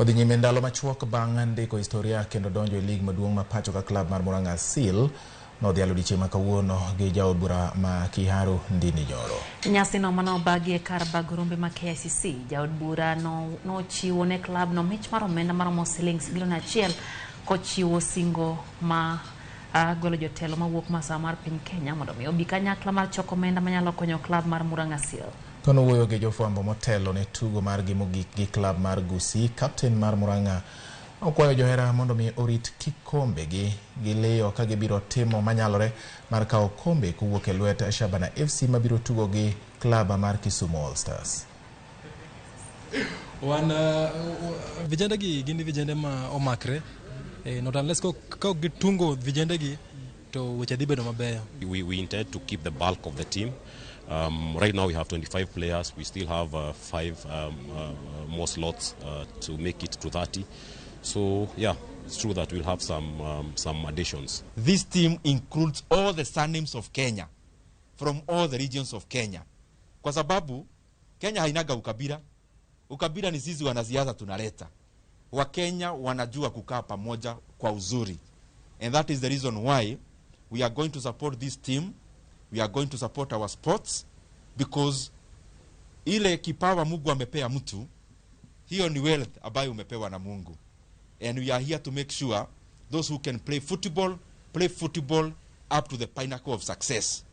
Odhi nyime ndalo machuok bang' ndiko historia kendo donjo e lig maduong' ma pacho ka klab mar Murang'a Seal nodhialo odiechieng' ma kawuono gi jaod bura ma Kiharu Ndindi Nyoro. Nyasino mane obagi e kar bago rombe ma KICC, jaod bura no nochiwo ne klab no mich mar omenda maromo siling bilion 1 kochiwo singo ma gwelo jotelo mawuok masawa mar piny Kenya mondo mi obi kanyakla mar choko omenda manyalo konyo klab mar Murang'a Seal. Kanowuoyo gi jofwambo motelo ne tugo margi mogik gi klab mar Gusii, kapten mar Murang'a okwayo johera mondo mi orit kikombe gi giliyo ka gibiro timo manyalore mar kawo kombe kowuok e lwet Shabana FC mabiro tugo gi klab mar Kisumu All Stars. Wan vijende gi gin vijende ma omakre not unless ka ok gitungo vijende gi to weche dhi bedo mabeyo. We intend to keep the bulk of the team. Right now we have 25 players. We still have 5 more slots to make it to 30. So yeah, it's true that we'll have some additions. This team includes all the surnames of Kenya, from all the regions of Kenya. Kwa sababu Kenya hainaga ukabila. Ukabila ni sisi wanasiasa tunaleta. Wakenya wanajua kukaa pamoja kwa uzuri. And that is the reason why we are going to support this team. We are going to support our sports because ile kipawa Mungu amepea mtu, hiyo ni wealth ambayo umepewa na Mungu. And we are here to make sure those who can play football, play football up to the pinnacle of success.